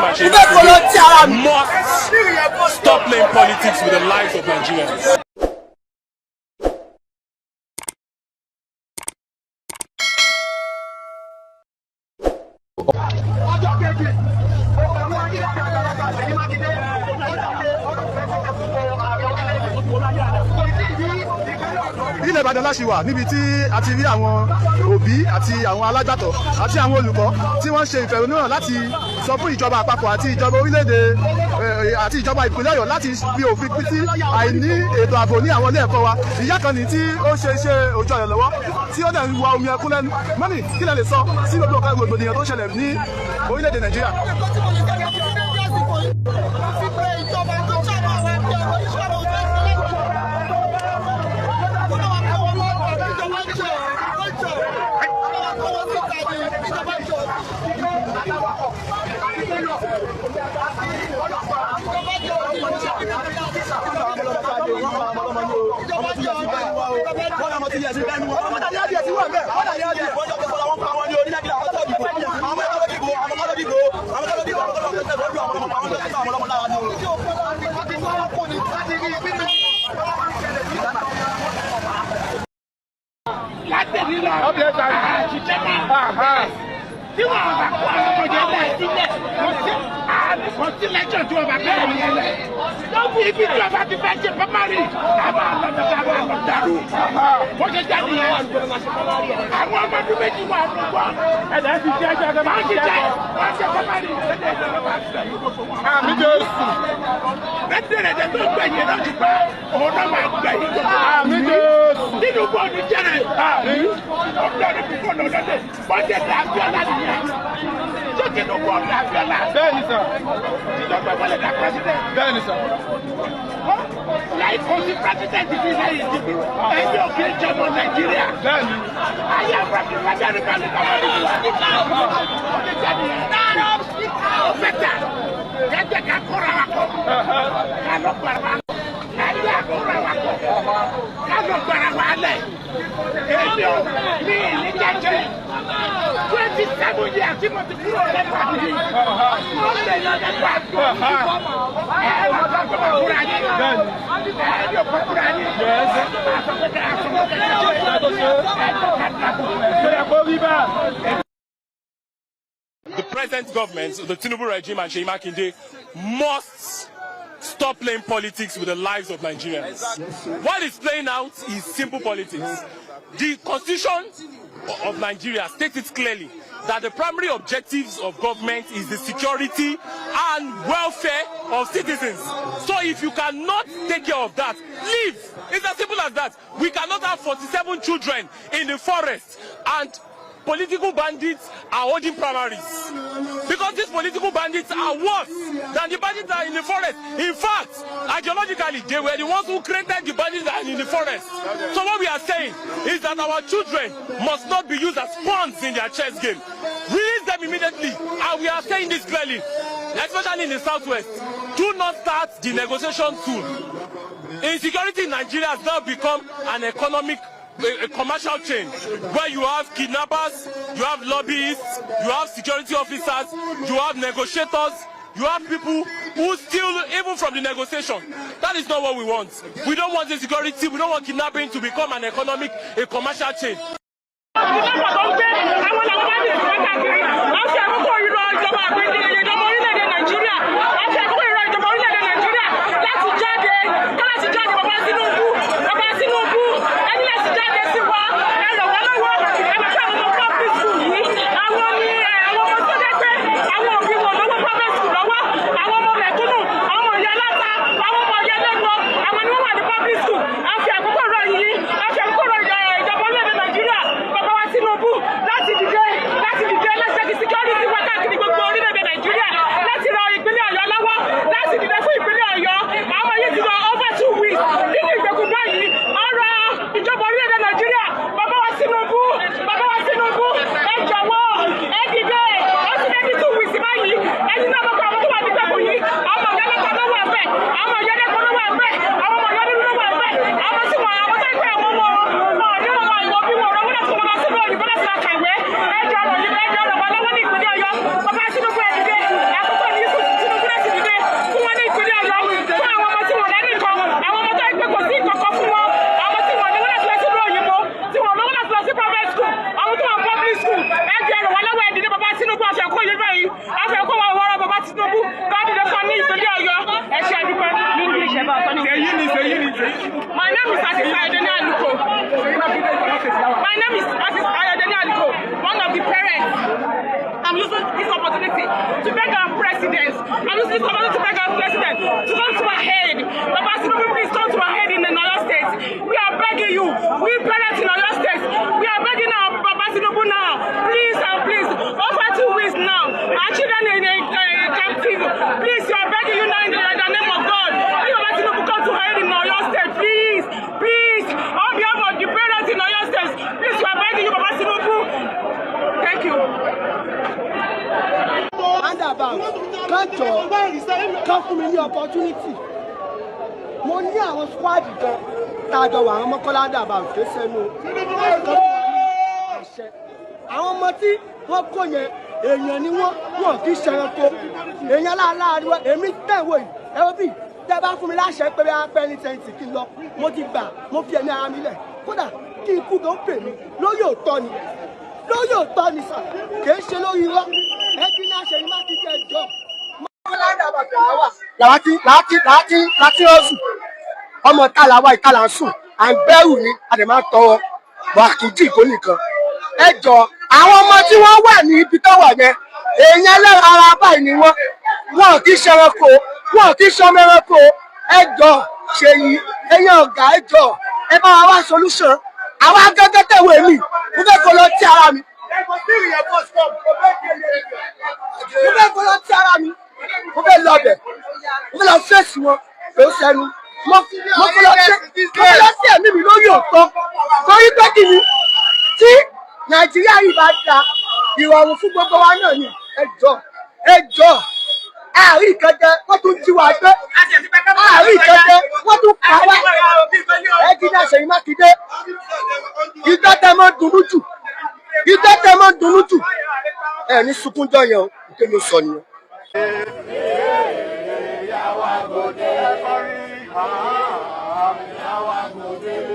and Seyi Mo fẹ́ kó lọ tí ara mi. must stop playing politics with the lives of Nigerians. Ọjọ́ kejì, àwọn akíndé àgbàlagbà Ṣèyí Mákindé ó jáde ọdún fẹ́ fún ààrẹ orílẹ̀-èdè kò tí ì rí ìpínlẹ̀ Ọ̀dọ́. Ilẹ̀ Ìbàdàn la ṣì wà níbi tí a ti rí àwọn òbí àti àwọn alágbàtọ́ àti àwọn olùkọ́ tí wọ́n ń ṣe ìfẹ̀hónúhàn láti sọ fún ìjọba àpapọ̀ àti ìjọba orílẹ̀-èdè àti ìjọba ìpínlẹ̀ Ọ̀yọ́ láti fi òfin pín sí àìní ètò ààbò ní àwọn ilé ẹ̀kọ́ wa. Ìyá kan ní tí ó ṣe iṣẹ́ òjò rẹ̀ lọ́wọ́ tí ó dẹ̀ ń wa omi ẹkún lẹ́nu. Mummy, kí lẹ lè sọ sí gbogbo ọ̀gá rògbòdìyàn tó ń ṣẹlẹ̀ ní orílẹ̀-èdè Nàìjíríà? Nǹkan tí mo lè sọ ní ọdún tó ń jẹ́ àsìkò yìí, mo fi pé ìjọba tó ṣàánú àwọn ẹbí ọ̀rọ̀ ìṣòro òjò ìpínlẹ̀ kó náà wà kó wọn lọ́wọ́ ìjọba jọ jọ kó wà kó wọn síta ní ìjọba jọ. Ìjọba jọ ìjọba jọ. Látẹ̀lí lọ àṣìṣe máa tí wọn bá kó àwọn ọmọdé lẹ sílẹ̀, kò sí kò sí lẹ́jọ́ tí wọn bá bẹ̀rẹ̀ yẹn lẹ̀ lọ́wọ́ ibi tí wọn bá ti fẹ́ ṣe primary, àwọn àlọ́dọ̀ àwọn àlọ́dàrú bó ṣe jáde yẹn, àwọn ọmọdún méjì wà lọ́gbọ́ ẹ̀dá ti jẹ́ ẹjọ́ ẹ̀dá máa ń ṣiṣẹ́ wọ́n ṣe primary lẹ́dẹ̀ ìjọba máa ń gbẹ̀yìn gbogbo wọn. Àmín Jésù. Lẹ́dẹ̀rẹ̀dẹ̀ tó gbẹ̀yìn náà ti pẹ́ òun náà máa gbẹ̀yìn gbogbo wọn. Àmín Jésù. Nínú bọ́ọ̀lù jẹ́rẹ̀ ọ̀dọ́ ní bọ́ọ̀lù ọ̀dọ́dẹ bọ́ọ̀dẹ dà Abíọ́lá nìyẹn. Ṣé Tinubu ọ̀dà Abíọ́lá? Bẹ́ẹ̀ni sà. Tìjọba wọlé dà president. Bẹ́ẹ̀ni sà. Láì kò sí president ní lẹ́yìn ìdìbò ẹ̀mí òkè jọmọ Nàìjíríà. Bẹ́ẹ̀ni. Ayé àfúrásì wájà ní kálí kọ́mọ́ ní ìwà ọ̀dẹ jáde yẹn. Ó fẹ́ tà kẹ́jẹ́ ká kóra wa kọ́ ká lọ gbàrà wa ká kóra wa kọ́ ká lọ gbàrà wa lẹ̀. Èmi ò ní ìní jẹjẹ 27 years tí mo ti kúrò lẹ́pàá nìyí. Ó lè lọ lẹ́pàá tó ẹ ẹ lọ sọ pé kúrò ayé ẹ yóò kó kúrò ayé ẹ tó máa sọ pé ká sọ pé ká ẹ tó ká dàbò. Ṣé ẹ kó rí bẹ́ẹ̀? The present government, the Tinubu regime and Seyi Makinde, must stop playing politics with the lives of Nigerians. What is playing out is simple politics. The constitution of Nigeria states it clearly that the primary objectives of government is the security and welfare of citizens. So if you cannot take care of that, leave. It's as simple as that. We cannot have 47 children in the forest and political bandits are holding primaries, because these political bandits are worse than the bandits that are in the forest. In fact, ideologically, they were the ones who created the bandits that are in the forest. So what we are saying is that our children must not be used as pawns in their chess game. Release them immediately. And we are saying this clearly, especially in the southwest. Do not start the negotiation soon. Insecurity in Nigeria has now become an economic a commercial chain where you have kidnappers, you have lobbyists, you have security officers, you have negotiators, you have people who steal even from the negotiation. That is not what we want. We don't want insecurity, we don't want kidnapping to become an economic, a commercial chain. Ìjọba tó ń gbé àwọn làwọn bá ní ìsìnkú káàkiri. Wọ́n fi àkókò ìrọ̀ ìjọba àpèjì ìjọba orílẹ̀-èdè Nàìjíríà. Wọ́n fi àkókò ìrọ̀ ìjọba orílẹ̀-èdè Nàìjíríà láti jáde láti jáde. Bàbá Tinubu, bàbá Tinubu, ẹni láti jáde sí wa. Ẹ ràn wá lọ́wọ́. Ẹ bá fẹ́ àwọn ọmọ public school yìí. Àwọn ni àwọn ọmọ tó jẹ́ pé àwọn òbí wọn lọ́wọ́ private school lọ́wọ́. Àwọn ọmọ mẹ̀kúnnù, àwọn ọmọ ìyá aláta, àwọn ọmọ ìyá ẹlẹ́gbọ́, àwọn ni wọ́n wà ní public school. A fi àkókò rọ̀ yìí, a fi àkókò rọ̀ ìjọba orílẹ̀-èdè Nàìjíríà, bàbá wa Tinubu, láti dìde láti dìde láti jẹ́ kí security wá káàkiri gbogbo orílẹ̀-èdè Nàìjíríà, láti ran ìpínlẹ̀ Ọ̀yọ́ lọ́wọ́, láti dìde fún ìpínlẹ̀ Ọ̀yọ́. Àwọn yìí ti lọ over 2 weeks nínú ìgbèkùn báyìí. Ọ̀rọ̀ ìjọba orílẹ̀-èdè Nàìjíríà, bàbá wa Tinubu, bàbá wa Tinubu, ẹ jọ̀wọ́, ẹ dìde. Ó ti lé ní 2 weeks báyìí. Ẹ̀yin náà mọ̀ pé àwọn tó wà nígbèkùn yìí, àwọn ọ̀gá lọ́ta ló wà bẹ́ẹ̀, àwọn ọ̀gá lẹ́kọ̀ọ́ ló wà bẹ́ẹ̀, àwọn ọmọ ìyá nínú ló wà bẹ́ẹ̀, àwọn tí wọ́n àwọn tó ń pẹ́ àwọn ọmọ wọn ní wọn ìwọ bí wọn rọwọ́ láti wọn lọ sínú òyìnbó láti máa kàwé. Ẹ jọ̀ọ́ rọ̀ yìí, ẹ jọ̀ọ́ rọ̀ wá lọ́wọ́ ní ìpínlẹ̀ Ọ̀yọ́. Bàbá Tinubu, ẹ dìde. Àkókò ní using this opportunity to beg our president. I'm using this opportunity to beg our president to come to our aid. Baba Tinubu, please come to our aid in the Oyo State. We are begging you. We parents in Oyo State, we are begging our Baba Tinubu now. Please and please, over 2 weeks now, our children in a captive. Please, we are begging you now in the name of God. Please, Baba Tinubu, come to our aid in Oyo State. Please, please, on behalf of the parents in Oyo State, please, we are begging you, Baba Tinubu. Thank you. Roundabout kan jọ kan fún mi ní opportunity. Mo ní àwọn squad kan tá a jọ wà, àwọn Mọ́kọ́lá roundabout tó sẹ́nu kan fún wa ní àṣẹ. Àwọn ọmọ tí wọ́n kó yẹn, èèyàn ni wọ́n, wọn kì í ṣẹranko. Èèyàn láàláàrí èmi tẹ̀wọ̀ yìí. Ẹ wo bí tẹ́ bá fún mi láṣẹ pé bí wọ́n pẹ́ ní tẹ́ǹtì kí n lọ, mo ti gbà, mo fi ẹ̀mí ara mi lẹ̀, kódà kí ikú gan pè mí. Lórí òótọ́ ni, lórí òótọ́ ni sà, kì í ṣe lórí irọ́. Ẹbí náà ṣe ní Mákindé ẹjọ́. Làwọn láti láti láti ọ̀sùn ọmọ tá làwa ìta là ń sùn, à ń bẹ̀rù ni, a dẹ̀ máa ń tọrọ bọ̀, a kì í jí ìkó nìkan. Ẹ jọ, àwọn ọmọ tí wọ́n wà ní ibi tó wà yẹn, èèyàn ẹlẹ́ran ara báyìí ni wọ́n. Wọn kì í ṣe ẹranko, wọn kì í ṣe ọmọ ẹranko. Ẹ jọ, Ṣèyí, ẹ̀yin ọ̀gá, ẹ jọ, ẹ bá wa wá solution. Àwa gẹ́gẹ́ tẹ̀wé mi, mo fẹ́ kó lọ tí ara mi, mo fẹ́ kó lọ tí ara mi, mo fẹ́ lọ bẹ̀, mo fẹ́ lọ fèsì wọn ló sẹ́nu. Mo kó lọ sí ẹ̀mí mi lórí òótọ́, torí pé kí ni tí Nàìjíríà yìí bá da ìrọ̀rùn fún gbogbo wa náà ni. Ẹ jọ, ẹ jọ, àárín ìkẹjẹ, wọ́n tún jí wa gbé, àárín ìkẹjẹ, wọ́n tún pa wá. Ẹ jí náà, Ṣèyí Mákindé, ìgbà tẹ mọ́ dunnú jù, ìgbà tẹ mọ́ dunnú jù, ẹ ní sunkúnjọ yẹn o. Ìkéde sọ nìyẹn. Yawa go dey, yawa go dey.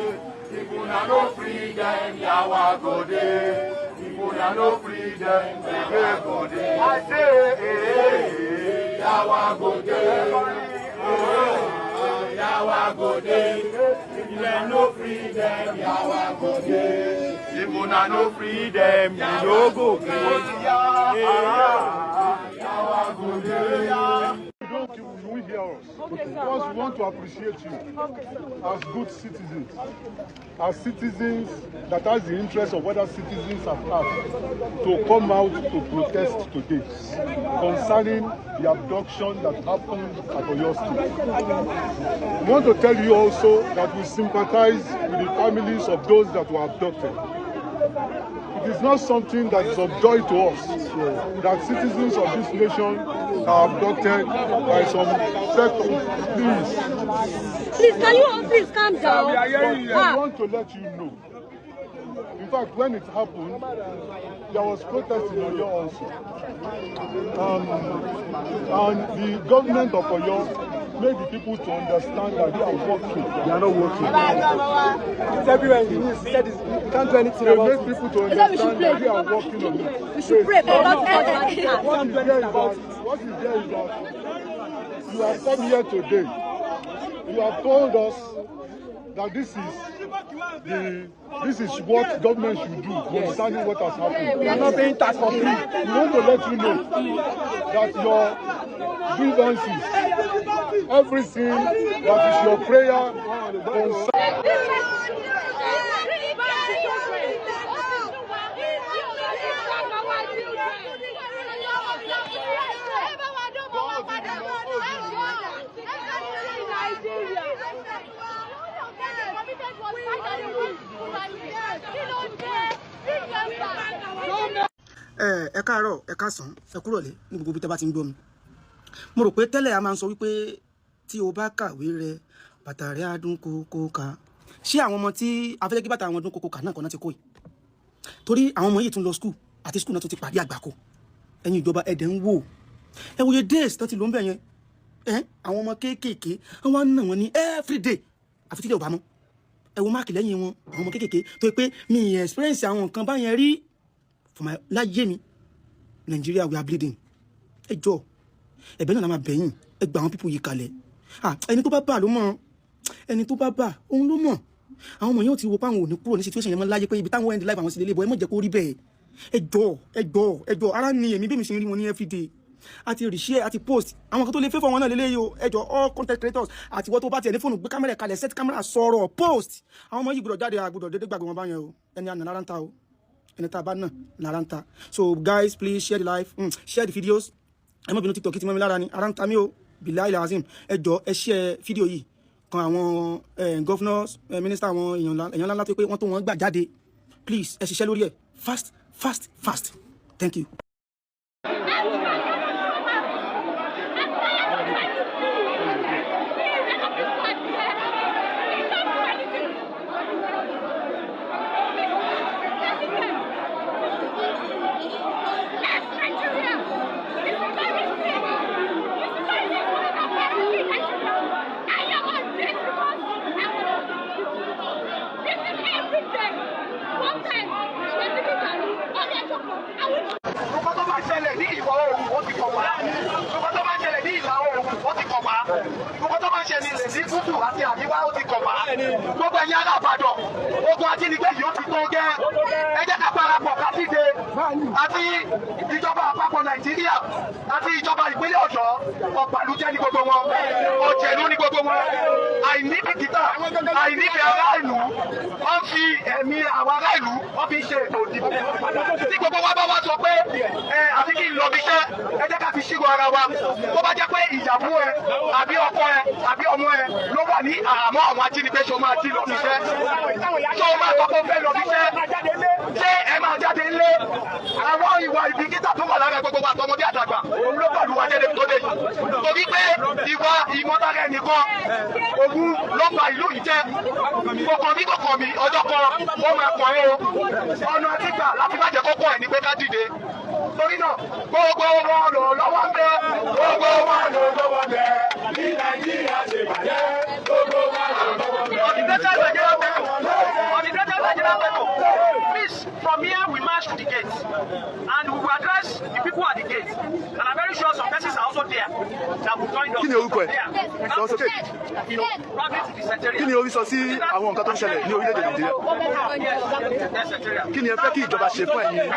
If una no free dem, yawa go dey. If una no free dem, gbege go dey. I say, yawa go dey, yawa go dey. If dem no free dem, yawa go dey. If una no free dem, we no go gree. Yawa go dey. Don't you, you will hear us. Because we want to appreciate you as good citizens, as citizens that has the interest of other citizens at heart, to come out to protest today concerning the abduction that happened at Oyo State. We want to tell you also that we sympathize with the families of those that were abducted. It is not something that is of joy to us that citizens of this nation are abducted by some set of, please. Please, can you all please calm down? But we Ah. want to let you know. In fact, when it happened, there was protest in Oyo also. And the government of Oyo made the people to understand that they are working. They are not working. It's everywhere in the news. He said you can't do anything They about made it. people to They said we should understand that pray. they are working on it. We should pray, but not What is there is that, what is there is that you have come here today. You have told us that this is what government should do concerning what has happened. We are not paying tax for free. We want to let you know that your grievances, everything that is your prayer concerning Ẹ káàárọ̀, ẹ káàsán, ẹ kúrọ̀lẹ́ ní gbogbo ibi tẹ́ bá ti ń gbọ́ mi. Mo rò pé tẹ́lẹ̀ a máa ń sọ wípé tí o bá kàwé rẹ, bàtà rẹ á dún kókó ká. Ṣé àwọn ọmọ tí a fẹ́ kí bàtà àwọn dún kókó ká náà kọ́ náà ti kó yìí? Torí àwọn ọmọ yìí tún lọ school, àti school náà tún ti pàdé àgbákò. Ẹ̀yin ìjọba, ẹ̀dẹ̀ ń wò, ẹ wòye days tó ti lò ń bẹ̀ yẹn. Ẹ àwọn ọmọ kéékèèké, wọ́n wá ń nà wọ́n ní everyday, àfi tílẹ̀ ò bá mọ́. Ẹ wo mark lẹ́yìn wọn, àwọn ọmọ kéékèèké tó yẹ pé mi ì experience àwọn nǹkan báyẹn rí for my láyé mi. Nigeria, we are bleeding. Ẹ jọ, ẹ̀bẹ̀ náà la máa bẹ̀yìn, ẹ gba àwọn people yìí kalẹ̀. Ah, ẹni tó bá bà ló mọ̀, ẹni tó bá bà òun ló mọ̀. Àwọn ọmọ yẹn ò ti wo pé àwọn ò ní kúrò ní situation yẹn mọ́ láyé, pé ibi táwọn end life àwọn sì lè lè bọ̀. Ẹ má jẹ́ kó rí bẹ́ẹ̀. Ẹ jọ̀ọ́, ẹ jọ̀ọ́, ẹ jọ̀ọ́, ara ni èmi bí mi ṣe ń rí wọn ní everyday. Àti reshare, àti post àwọn kan tó lè fẹ́ fún wọn náà lélẹ́yìí o. Ẹ jọ̀ọ́, all content creators àti wọ́n tó bá tiẹ̀ ní fóònù, gbé kámẹ́rà kalẹ̀, set kámẹ́rà, sọ̀rọ̀, post. Àwọn ọmọ yìí gbọ́dọ̀ jáde, àgbọ́dọ̀ dédé gbàgbé wọn báyẹn o. Ẹni àná lára ń ta o, ẹni tá a bá nà lára ń ta. So guys, please share the live, share the videos. Ẹ má bínú, TikTok ti mọ́ mi lára ni, ara ń ta mí o, bilahi lazim. Ẹ jọ̀ọ́, ẹ share fídíò yìí kan àwọn governors, minister, àwọn èèyàn ńlá tó pé wọ́n tó wọ́n gbà jáde. Please, ẹ ṣiṣẹ́ lórí ẹ̀ fast, fast, fast. Thank you. Nǹkan tó bá ṣẹlẹ̀ ní ìwọ̀ oòrùn, ó ti kọ̀ wá. Nǹkan tó bá ṣẹlẹ̀ ní ìlà oòrùn, ó ti kọ̀ wá. Nǹkan tó bá ṣẹlẹ̀ ní gúúsù àti àríwá, ó ti kọ̀ wá. Gbogbo ẹ̀yin ará Ìbàdàn, ogun ajínigbé yìí, ó ti tó gẹ́. Ẹ jẹ́ ká parapọ̀, ká dìde. Àti ìjọba àpapọ̀ Nàìjíríà àti ìjọba ìpínlẹ̀ Ọ̀yọ́, ọ̀pàlújẹ́ ní gbogbo wọn, ọ̀jẹ̀lú ní gbogbo wọn. Àìní bìkítà, àìnífẹ̀ẹ́ ará ìlú, wọ́n fi ẹ̀mí àwọn ará ìlú, wọ́n fi ń ṣe ètò ìdìbò. Tí gbogbo wa bá wá sọ pé ẹ àfi kí n lọ bí iṣẹ́, ẹ jẹ́ ká fi ṣírò ara wa. Tó bá jẹ́ pé ìyàwó ẹ àbí ọkọ ẹ àbí ọmọ ẹ ló wà ní àhámọ́ àwọn ajínigbé, ṣé o máa ti lọ bí iṣẹ́? Ṣé o máa sọ pé o fẹ́ lọ bí iṣẹ́? Ṣé ẹ máa jáde ńlé? Àwọn ìwà ìbìkítà tó wà lára gbogbo wa, àtọmọdé àtàgbà, òun ló pẹ̀lú wa dédé tó dé yìí, torí pé ìwà ìmọ̀tara ẹnìkan, òun ló ba ìlú yìí jẹ́. Kò kàn mí, kò kàn mí, ọjọ́ kan ó máa kàn ẹ́ o. Ọ̀nà àtìgbà láti má jẹ́ kó kàn ẹ́ ní pé ká dìde. Torí náà, gbogbo wọn lò lọ́wọ́ ń bẹ, gbogbo wọn lò lọ́wọ́ ń bẹ bí Nàìjíríà ṣe bàjẹ́, gbogbo wọn lò lọ́wọ́ ń bẹ. On the greater Nigerian people, on the greater Nigerian people, please, from here we march to the gate and we will address the people at the gate. And I'm very sure some persons are also there that will join us. Kí ni orúkọ ẹ? Sọ sókè. Probably to the secretariat. Kí ni orí sọ sí àwọn nǹkan tó ń ṣẹlẹ̀ ní orílẹ̀-èdè Nàìjíríà? Yes, secretariat. Kí ni ẹ fẹ́ kí ìjọba ṣe fún ẹ̀yin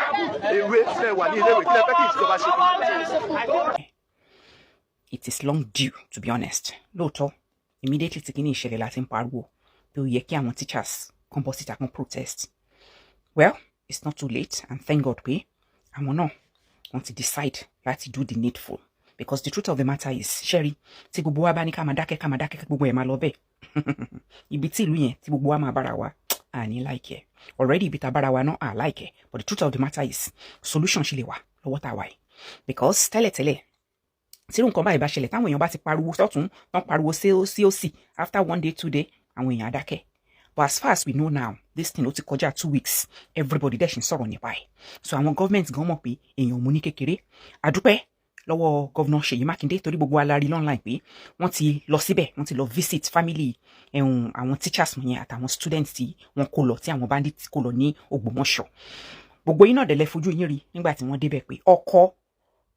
èwe tẹ́ wà ní iléèwé? Kí lẹ fẹ́ kí ìjọba ṣe fún yín? It is long due, to be honest. Lóòótọ́, immediately tí kíní ìṣẹ̀lẹ̀ láti ń pariwo pé ó yẹ kí àwọn teachers kan bọ́ síta, kan protest. Well, it's not too late, and thank God pé àwọn náà, wọ́n ti decide láti do the needful, because the truth of the matter is, ṣẹ́rí, tí gbogbo wa bá ní ká máa dákẹ́, ká máa dákẹ́, kí gbogbo ẹ̀ máa lọ bẹ́ẹ̀, ibi tí ìlú yẹn tí gbogbo wa máa bára wa, à ní like ẹ̀. Already ibi tá a bára wa náà, à like ẹ̀. But the truth of the matter is, solution ṣì lè wà lọ́wọ́ tá a wà yìí, because tẹ́lẹ̀tẹ́lẹ̀, tí irú nǹkan báyìí bá ṣẹlẹ̀, táwọn èèyàn bá ti pariwo sọ́tún, tán pariwo sí òsì, after one day, 2 day, àwọn èèyàn á dákẹ́. But as far as we know now, this thing ó ti kọjá 2 weeks, everybody dẹ̀ ṣì ń sọ̀rọ̀ nípa ẹ̀. So àwọn government gan mọ̀ pé èèyàn mú ní kékeré. Àdúpẹ́ lọ́wọ́ Governor Ṣèyí Mákindé, torí gbogbo wa la rí online pé wọ́n ti lọ síbẹ̀, wọ́n ti lọ visit family ẹ̀hún àwọn teachers yẹn àtàwọn students tí wọ́n kó lọ, tí àwọn bandits kó lọ ní Ògbómọ̀ṣọ́. Gbogbo yín náà dẹ̀ lẹ fojú yín rí nígbà tí wọ́n débẹ̀ pé ọkọ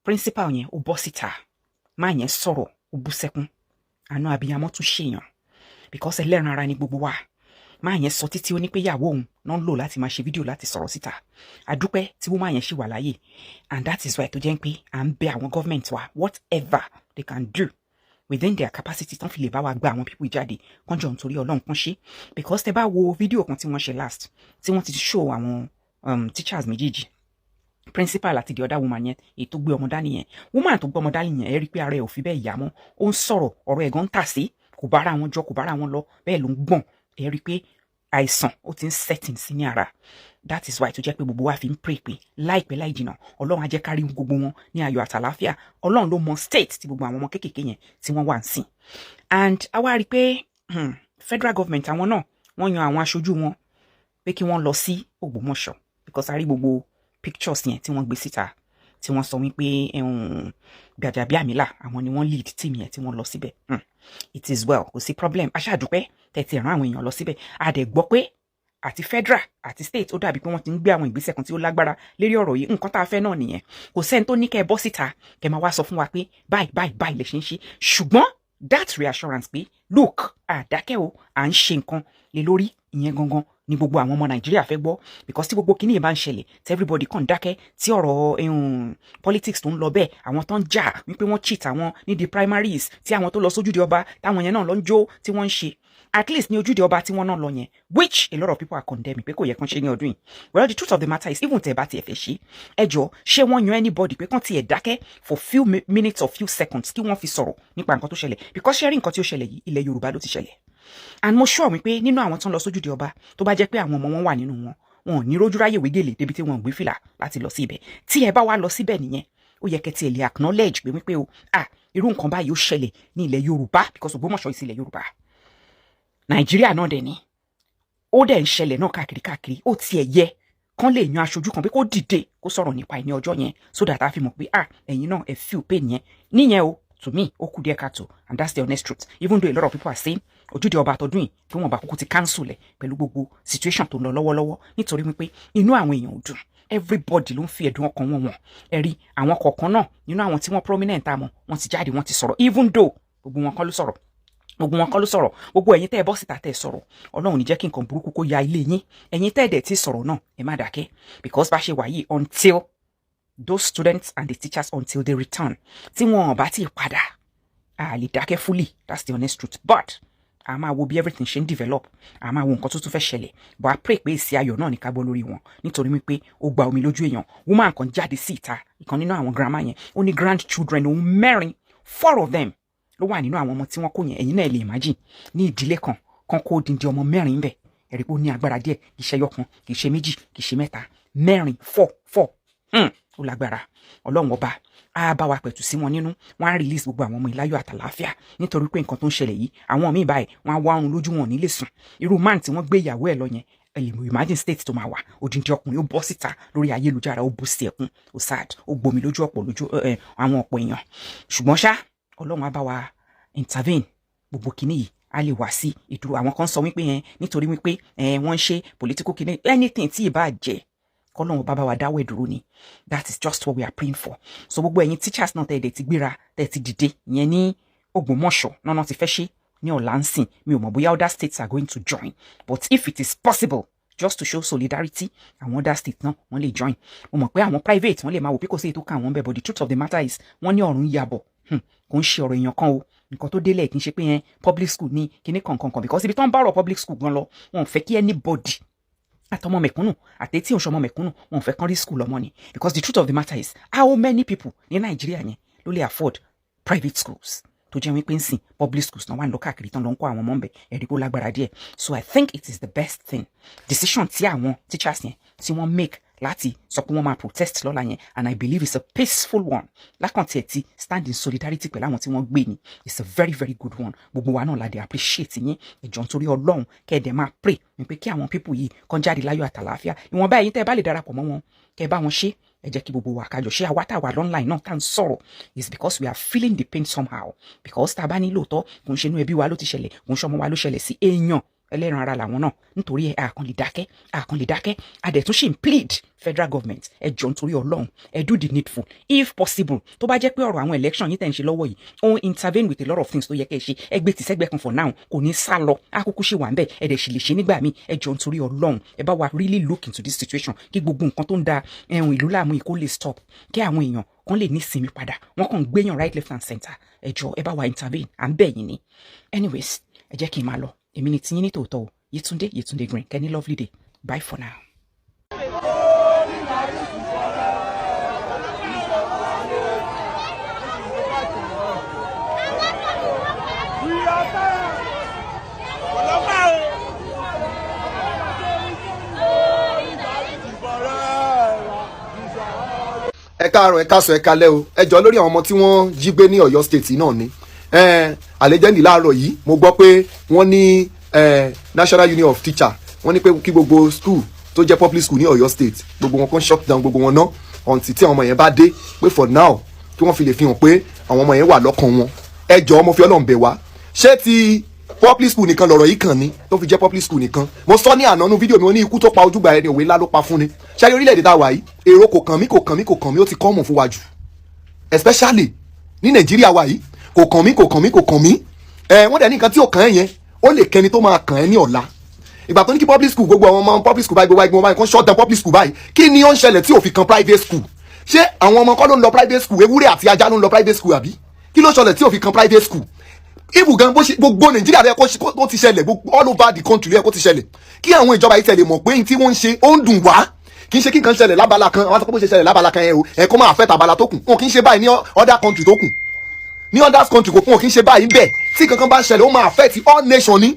principal yẹn, ó bọ́ síta, máa yẹn sọ̀rọ̀, ó bú sẹ́kún. Àánú abiyamọ tún ṣèyàn, because ẹlẹ́ran ara ni gbogbo wa. Máa yẹn sọ títí, ó ní pé ìyàwó òun náà ń lò láti máa ṣe fídíò, láti sọ̀rọ̀ síta. Àdúpẹ́ tí woman yẹn ṣì wà láàyè, and that is why tó jẹ́ pé à ń bẹ àwọn government wa, whatever they can do within their capacity tán fi lè bá wa gba àwọn people jáde, kán jọ nítorí Ọlọ́run, kan ṣe. Because tẹ bá wo fídíò kan tí wọ́n ṣe last, tí wọ́n ti show àwọn teachers méjèèjì, principal àti the other woman yẹn, èyí tó gbé ọmọ dání yẹn, woman tó gbé ọmọ dání yẹn, ẹ rí i pé ara ẹ̀ ò fi bẹ́ẹ̀ yá mọ́. Ó ń sọ̀rọ̀, ọ̀rọ̀ ẹ̀ gan ń tà sí, kò bára wọn jọ, kò bára wọn lọ, bẹ́ẹ̀ ló ń gbọ̀n. Ẹ rí i pé àìsàn ó ti ń setting sí ní ara. That is why tó jẹ́ pé gbogbo wa fi ń pray pé láìpẹ́ láì jìnnà, Ọlọ́run á jẹ́ ká rí gbogbo wọn ní ayọ̀ àtàláfíà. Ọlọ́run ló mọ state tí gbogbo àwọn ọmọ kéékèèké yẹn tí wọ́n wà ń sìn. And a wá rí i pé federal government, àwọn náà, wọ́n yan àwọn aṣojú wọn pé kí wọ́n lọ sí Ògbómọ̀ṣọ́, because a rí gbogbo pictures yẹn tí wọ́n gbé síta, tí wọ́n sọ wípé Gbajabiamila, àwọn ni wọ́n lead team yẹn tí wọ́n lọ síbẹ̀. It is well, kò sí problem. Aṣáàdúpẹ́ tẹ̀tí rán àwọn èèyàn lọ síbẹ̀. A dẹ̀ gbọ́ pé àti federal àti state, ó dàbí pé wọ́n ti ń gbé àwọn ìgbésẹ̀ kan tí ó lágbára lérí ọ̀rọ̀ yìí. Nǹkan tá a fẹ́ náà nìyẹn. Kò sẹ́ni tó ní kẹ́ ẹ bọ́ síta, kẹ́ máa wá sọ fún wa pé báyìí báyìí báyìí lè ṣe ń ṣe, ṣùgbọ́n that reassurance pé look, àdákẹ́ o, à ń ṣe nǹkan lé lórí ìyẹn gangan ni. Ní gbogbo àwọn ọmọ Nàìjíríà fẹ́ gbọ́, because tí gbogbo kíní yìí bá ń ṣẹlẹ̀, tí everybody kàn dákẹ́, tí ọ̀rọ̀ politics tó ń lọ bẹ́ẹ̀, àwọn tó ń jà wípé wọ́n cheat àwọn nídìí primaries, tí àwọn tó lọ sójúde ọba, táwọn yẹn náà lọ ń jó, tí wọ́n ń ṣe, at least ní ojúde ọba tí wọ́n náà lọ yẹn, which a lot of people are condemning pé kò yẹ kán ṣe ní ọdún yìí. Well, the truth of the matter is, even tẹ́ bá tiẹ̀ fẹ́ ṣe, ẹ jọ, ṣé wọ́n yan anybody pé kán tiẹ̀ dákẹ́ for few minutes or few seconds kí wọ́n fi sọ̀rọ̀ nípa nǹkan tó ṣẹlẹ̀? Because ṣé rí nǹkan tí ó ṣẹlẹ̀ yìí, ilẹ̀ Yorùbá ló ti ṣẹlẹ̀, and mo sure wípé nínú àwọn tó ń lọ sójúde ọba, tó bá jẹ́ pé àwọn ọmọ wọn wà nínú wọn, wọn ò ní rójú ráyè wégele débi tí wọn ò gbé fìlà láti lọ sí ibẹ̀. Tí ẹ bá wá lọ síbẹ̀ nìyẹn, ó yẹ kẹ́ tiẹ̀ lè acknowledge pé wípé o, ah, irú nǹkan báyìí ó ṣẹlẹ̀ ní ilẹ̀ Yorùbá, because Ògbómọ̀ṣọ́ ìsìlẹ̀ Yorùbá, Nàìjíríà náà dẹ̀ ni, ó dẹ̀ ń ṣẹlẹ̀ náà káàkiri káàkiri. Ó tiẹ̀ yẹ kán lè yan aṣojú kan pé kó dìde, kó sọ̀rọ̀ nípa ẹ̀ ní ọjọ́ yẹn, so that a fi mọ̀ pé, ah, ẹ̀yin náà ẹ feel pain yẹn níyẹn o. To me, ó kù díẹ̀ káàtó, and that's the honest truth, even though a lot of people are saying ojúde ọba àtọdún yìí, kí wọ́n bá kúkú ti cancel ẹ̀ pẹ̀lú gbogbo situation tó ń lọ lọ́wọ́lọ́wọ́, nítorí wípé inú àwọn èèyàn ò dùn. Everybody ló ń fi ẹ̀dùn ọkàn wọn wọ̀n. Ẹ rí àwọn kọ̀ọ̀kan náà nínú àwọn tí wọ́n prominent àmọ́ wọ́n ti jáde, wọ́n ti sọ̀rọ̀, even though gbogbo wọn kọ́ ló sọ̀rọ̀, gbogbo wọn kọ́ ló sọ̀rọ̀. Gbogbo ẹ̀yin tẹ́ ẹ bọ́ síta, tẹ́ ẹ sọ̀rọ̀, Ọlọ́run ní jẹ́ kí nǹkan burúkú kó ya ilé yín. Ẹ̀yin tẹ́ ẹ dẹ̀ ti sọ̀rọ̀ náà, ẹ má dákẹ́, because bá ṣe wà yìí, until those students and the teachers, until they return, tí wọn ò bá ti padà, a lè dákẹ́ fully. That's the honest truth. But a máa wo bí everything ṣe ń develop, a máa wo nǹkan tó tún fẹ́ ṣẹlẹ̀, but a pray pé èsì ayọ̀ náà ní ká gbọ́ lórí wọn, nítorí wípé ó gba omi lójú èèyàn. Woman kan jáde sí ìta, ìkan nínú àwọn grandma yẹn, ó ní grandchildren òun mẹ́rin, four of them ló wà nínú àwọn ọmọ tí wọ́n kó yẹn. Ẹ̀yin náà lè imagine, ní ìdílé kan kan kó odindi ọmọ mẹ́rin bẹ̀, ẹ̀rí pé ó ní agbára díẹ̀. Kì í ṣe ẹyọ kan, kì í ṣe méjì, kì í ṣe mẹ́ta, mẹ́rin, four, four. Ó lágbára. Ọlọ́run Ọba á bá wa pẹ̀tù sí wọn nínú, wọn á release gbogbo àwọn ọmọ ìláyọ̀ àtàláfíà, nítorí pé nǹkan tó ń ṣẹlẹ̀ yìí, àwọn míì báyìí, wọn á wá oorun lójú, wọn ò ní lè sùn. Irú man tí wọ́n gbé ìyàwó ẹ̀ lọ yẹn, ẹ lè imagine state tó máa wà. Odindi ọkùnrin, ó bọ́ síta lórí ayélujára, ó bú sí ẹkún, ó sad, ó gbomi lójú ọ̀pọ̀ lójú àwọn ọ̀pọ̀ èèyàn. Ṣùgbọ́n ṣá, Ọlọ́run á bá wa intervene, gbogbo kinní yìí a lè wá sí ìdúró. Àwọn kan sọ wípé yẹn nítorí wípé wọ́n ń ṣe political kinní, anything tí ì bá jẹ́, kọ́lọ́run bá bá wa dáwọ́ ìdúró ni. That is just what we are praying for. So gbogbo ẹ̀yin teachers náà, tẹ́ ẹ̀ dẹ̀ ti gbéra, tẹ́ ẹ̀ ti dìde ìyẹn ní Ògbómọ̀ṣọ́ náà ti fẹ́ ṣe ní ọ̀la ń sìn. Mi ò mọ̀ bóyá other states are going to join, but if it is possible, just to show solidarity, àwọn other states náà wọ́n lè join. Mo mọ̀ pé àwọn private, wọ́n lè máa wò pé kò sí èyí tó kà wọ́n bẹ́ẹ̀, but the truth of the matter is, wọ́n ní ọ̀run yàbọ̀. Kò ń ṣe ọ̀rọ̀ èèyàn kan o. Nǹkan tó délẹ̀, kì í ṣe pé yẹn public school ní kíní kankan kan, because ibi tó ń bá ọ̀rọ̀ public school gan lọ, wọn ò fẹ́ kí anybody, àtọmọ mẹ̀kúnnù àti tí òun ṣọmọ mẹ̀kúnnù, wọn ò fẹ́ kán rí school ọmọ ni. Because the truth of the matter is, how many people ní Nàìjíríà yẹn ló lè afford private schools, tó jẹ́ wípé ń sìn public schools náà wà ń lọ káàkiri tán, lọ ń kó àwọn ọmọ ń bẹ̀? Ẹ̀rí kó lágbára díẹ̀. So I think it is the best thing, decision tí àwọn teachers yẹn tí wọ́n make láti sọ pé wọ́n máa protest lọ́la yẹn, and I believe it's a peaceful one, lákàntì ẹ̀ tí stand in solidarity pẹ̀lú àwọn tí wọ́n gbé ni. It's a very, very good one. Gbogbo wa náà la dé appreciate yín. Ẹ jọ̀ọ́, nítorí Ọlọ́run, kẹ́ ẹ̀ dẹ̀ máa pray wípé kí àwọn people yìí kàn jáde láyọ̀ àtàlàáfíà. Ìwọ̀nba ẹ̀yin tẹ́ ẹ bá lè darapọ̀ mọ́ wọn, kẹ́ ẹ bá wọn ṣe, ẹ jẹ́ kí gbogbo wa kájọ ṣe. Àwa tá a wà online náà tá à ń sọ̀rọ̀ is because we are feeling the pain somehow, because tá a bá ní lóòótọ́, kò ń ṣe inú ẹbí wa ló ti ṣẹlẹ̀, kò ń ṣọmọ wa ló ṣẹlẹ̀ sí, èèyàn ẹlẹ́ran ara làwọn náà. Nítorí ẹ àkàn lè dákẹ́, àkàn lè dákẹ́. Adẹ̀tún ṣì ń plead federal government, ẹ jọ̀ọ́, nítorí Ọlọ́run, ẹ do the needful. If possible, tó bá jẹ́ pé ọ̀rọ̀ àwọn election yìí tẹ̀ ń ṣe lọ́wọ́ yìí, ó ń intervene with a lot of things tó yẹ kẹ́ ẹ ṣe, ẹ gbé tìṣẹ́gbẹ́ kan for now. Kò ní sá lọ, àkókò ṣì wà ń bẹ̀, ẹ dẹ̀ sì lè ṣe nígbà míì. Ẹ jọ̀ọ́, nítorí Ọlọ́run, ẹ bá wa really look into this situation, kí gbogbo nǹkan tó ń da ẹ̀hún ìlú láàmú yìí kó lè stop, kí àwọn èèyàn kan lè ní ìsinmi padà. Wọ́n kàn ń gbéyàn right, left and center. Ẹ jọ̀ọ́, ẹ bá wa intervene, à ń bẹ̀ yín ni. Anyways, ẹ jẹ́ kí n máa lọ. Èmi ni tiyín ní tòótọ́ o, Yétúndé, Yétúndé Green. Kẹ́ ní lovely day. Bye for now. Ẹ káàárọ̀, ẹ káàsán, ẹ kálẹ́ o. Ẹ jọ, lórí àwọn ọmọ tí wọ́n jí gbé ní Ọ̀yọ́ State náà ni àlejẹ́ndì láàárọ̀ yìí, mo gbọ́ pé wọ́n ní National Union of Teachers, wọ́n ní pé kí gbogbo school tó jẹ́ public school ní Ọ̀yọ́ State, gbogbo wọn kan shut down gbogbo wọn ná until tí àwọn ọmọ yẹn bá dé, pé for now, kí wọ́n fi lè fi hàn pé àwọn ọmọ yẹn wà lọ́kàn wọn. Ẹ jọ̀ọ́, mo fi Ọlọ́run bẹ̀ wá, ṣé ti public school nìkan lọ̀rọ̀ yìí kàn ní tó fi jẹ́ public school nìkan? Mo sọ ní àná nú fídíò mi, mo ní ikú tó pa ojúgbà ẹni, òwe ńlá ló pa fún ni. Ṣáà orílẹ̀-èdè tá a wà yìí, èrò kò kàn mí, kò kàn mí, kò kàn mí, ó ti common fún wa jù, especially ní Nàìjíríà wa yìí. Kò kàn mí, kò kàn mí, kò kàn mí. Ẹ wọ́n dẹ̀ ní nǹkan tí ò kàn ẹ́ yẹn, ó lè kẹni tó máa kàn ẹ́ ní ọ̀la. Ìgbà tó ní kí public school, gbogbo àwọn ọmọ public school báyìí, gbogbo àwọn kan shut down public school báyìí, kí ni ó ń ṣẹlẹ̀ tí ò fi kan private school? Ṣé àwọn ọmọ kọ́ ló ń lọ private school? Ewúrẹ́ àti ajá ló ń lọ private school àbí? Kí ló ṣẹlẹ̀ tí ò fi kan private school? Ibù gan bó ṣe gbogbo Nàìjíríà rẹ kó ti ṣẹlẹ̀, all over the country rẹ kó ti ṣẹlẹ̀, kí àwọn ìjọba yìí tẹ̀lé mọ̀ pé ní tí wọ́n ń ṣe ó ń dùn wá. Kì í ṣe kí nǹkan ṣẹlẹ̀ lábala kan, àwọn àtọ́kọ́ bó ṣe ṣẹlẹ̀ lábala kan yẹn o, ẹ̀ kó máa affect abala tó kù. Wọn kì í ṣe báyìí ní other country tó kù, ní other country kò fún wọn kì í ṣe báyìí bẹ́ẹ̀. Tí kankan bá ṣẹlẹ̀, ó máa affect all nation ní.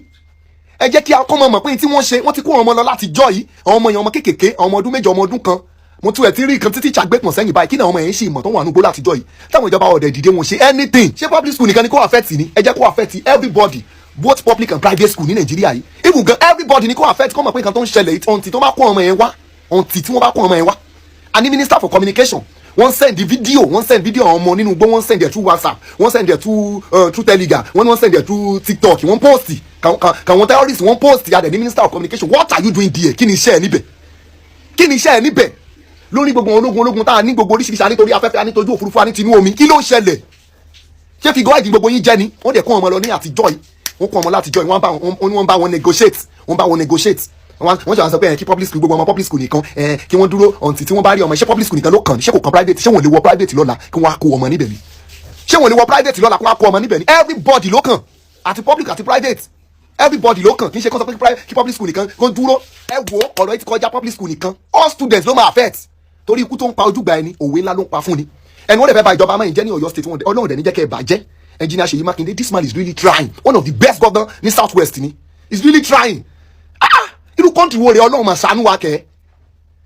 Ẹ jẹ́ kí a kọ́ mọ̀ mọ̀ pé tí wọ́n ṣe, wọ́n ti kó àwọn ọmọ lọ láti jọ́ yìí, àwọn ọmọ yẹn, ọmọ kéékèèké, àwọn ọmọ ọdún 8, ọmọ ọdún 1. Mo tún ẹ̀ ti rí nǹkan títí ṣàgbépọ̀n sẹ́yìn báyìí. Kí ni àwọn ọmọ yẹn ń ṣe ìmọ̀ tó wà nùgbó láti jọ́ yìí táwọn ìjọba ọ̀dẹ̀ dìde, wọn ṣe anything? Ṣé public school nìkan ni kó affect ni? Ẹ jẹ́ kó affect everybody, both public and private school ní Nàìjíríà yìí. Even gan, everybody ni kó affect, kó mọ̀ pé nǹkan tó ń ṣẹlẹ̀ until tó bá kó ọmọ yẹn wá, until tí wọ́n bá kó ọmọ yẹn wá. A ní minister for communication, wọ́n send video, wọ́n send video àwọn ọmọ nínú igbó, wọ́n send ẹ̀ through WhatsApp, wọ́n send ẹ̀ through Telegram, wọ́n send ẹ̀ through TikTok, wọ́n post kàwọn terrorists, wọ́n post. A dẹ̀ ní minister of communication, what are you doing there? Kí ni iṣẹ́ ẹ níbẹ̀? Kí ni iṣẹ́ ẹ níbẹ̀? Lórí gbogbo ológun tá a ní, gbogbo oríṣiríṣi, a nítorí afẹ́fẹ́, a nítorí òfurufú, a ní tinú omi, kí ló ń ṣẹlẹ̀? Ṣé fi gọ́ọ̀dì gbogbo yín jẹ́ ni? Wọ́n dẹ̀ kó ọmọ lọ ní àtijọ́ yìí, wọ́n kó ọmọ látijọ́ yìí, wọ́n bá wọn negotiate, wọ́n bá wọn negotiate. Wọ́n ṣe àwọn sọ pé kí public school, gbogbo ọmọ public school nìkan, kí wọ́n dúró until tí wọ́n bá rí ọmọ. Ṣé public school nìkan ló kàn? Ṣé kò kàn private? Ṣé wọ́n lè wọ private lọ́la kí wọ́n á kó ọmọ níbẹ̀ ni? Ṣé wọ́n lè wọ private lọ́la kí wọ́n á kó ọmọ níbẹ̀ ni? Everybody ló kàn, àti public àti private, everybody ló kàn. Kì í ṣe kó sọ pé kí public school nìkan kó dúró. Ẹ wo, ọ̀rọ̀ yìí ti kọjá public school nìkan, all students ló máa affect, torí ikú tó ń pa ojúgbà ẹni, òwe ńlá ló ń pa fún ni. Ẹni wọ́n lè fẹ́ ba ìjọba amáyìn jẹ́ ní Ọ̀yọ́ State, wọn Ọlọ́run dẹ̀ ní jẹ́ kẹ́ ẹ bàjẹ́. Engineer Ṣèyí Mákindé, this man is really trying. One of the best governor ní South West ni. He's really trying. Ah, irú country wo rẹ̀? Ọlọ́run máa ṣàánú wa kẹ́.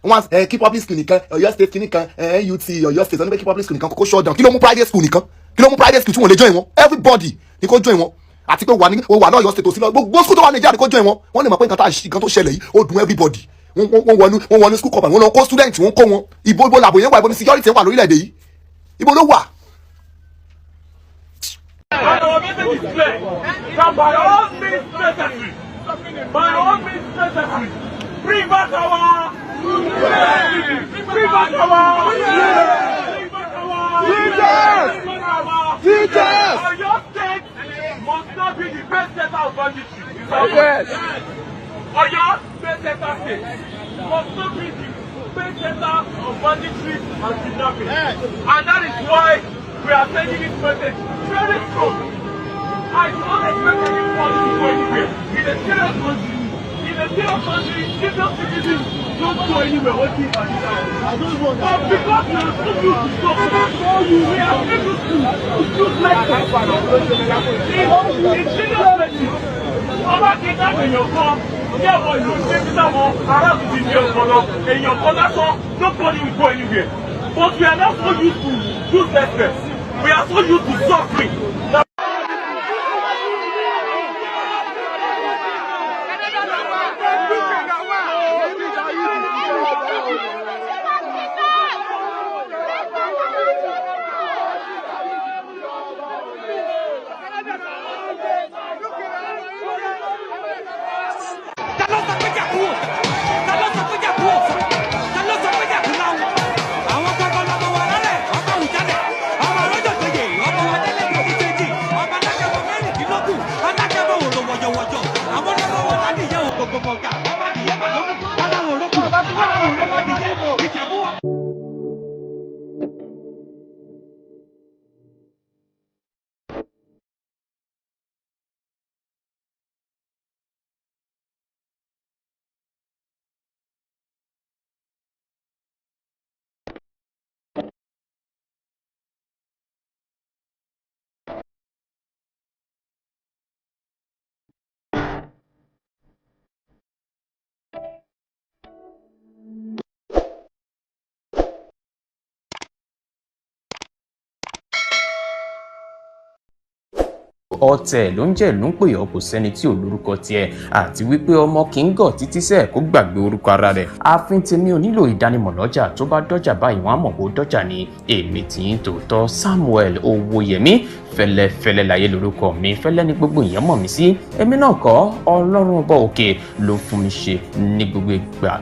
Wọ́n ẹ kí public school nìkan, Ọ̀yọ́ State nìkan, NUT Ọ̀yọ́ State, wọ́n ní pé kí public school nìkan kókó shut down. Kí ló mú private school nìkan? Kí ló mú private school tí wọ́n lè join wọn? Everybody ni kó join wọn. Àti pé wà ní wà lọ́yọ̀ State, òsì lọ, gbogbo school tó wà Nàìjíríà ni kó join wọn. Wọ́n lè mọ̀ pé nǹkan tó ṣẹlẹ̀ yìí, ó dùn everybody. Wọ́n wọnú school compound, wọ́n lọ kó student, wọ́n kó wọn. Ibo làbò yẹn wà? Ibo ni security wà lórílẹ̀‐èdè yìí? Ibo ló wà? And our message is clear that by all means necessary, by all means necessary, bring back our bring back our bring back our Teachers! Bring back our Teachers! Oyo State must not be the best center of banditry. Yes. Oyo State Center State must not be the best center of banditry and kidnapping. And that is why we are sending this message very strong. I do not expect any funds to go anywhere. In a serious country, in a serious country, serious citizens don't go anywhere until and But because we are so used to suffering, we are so used to uselessness. In serious places, ọba kidnap èèyàn kan ní àwọn ìlú ṣé tí táwọn aráàlú ti ní ọpọlọ, èèyàn kan lásán, nobody will go anywhere. But we are now so used to uselessness. We are so used to suffering. Now, Ta ló sọ pé jàkú ò? Ta ló sọ pé jàkú ò? Ta ló sọ pé jàkú náà? Àwọn kankan lọmọ wa lálẹ́, ọmọ òjálẹ̀, ọmọ arọ́jọ́ joyè, ọmọ wa délé kejì kejì, ọmọ alágẹmọ 16, alágẹmọ òrò wọ̀jọ̀wọ̀jọ̀, àwọn ọlọ́mọ wọn ládìyẹ ògbògbò mọ̀gà, ọmọ adìyẹ màlúù, aláwọ̀ òrókù, aláwọ̀ òrókù, ìjẹ̀bú. Ọ̀tẹ̀ ló ń jẹ́ ló ń pè ọ́, kò sẹ́ni tí ò lórúkọ tiẹ̀, àti wípé ọmọ kì í gọ̀ títí sẹ́ẹ̀ kó gbàgbé orúkọ ara rẹ̀. Ààfin tèmi ò nílò ìdánimọ̀ lọ́jà, tó bá dọ́jà báyìí wọ́n á mọ̀ kó dọ́jà ni. Èmi tì í tòótọ́, Samuel Owóyẹmí fẹlẹ́fẹlẹ́ láyé lórúkọ mi, fẹlẹ́ ní gbogbo èèyàn mọ̀ mí sí. Èmi náà kọ́, Ọlọ́run ọba òkè ló fún mi ṣe ní gbogbo ìgbà.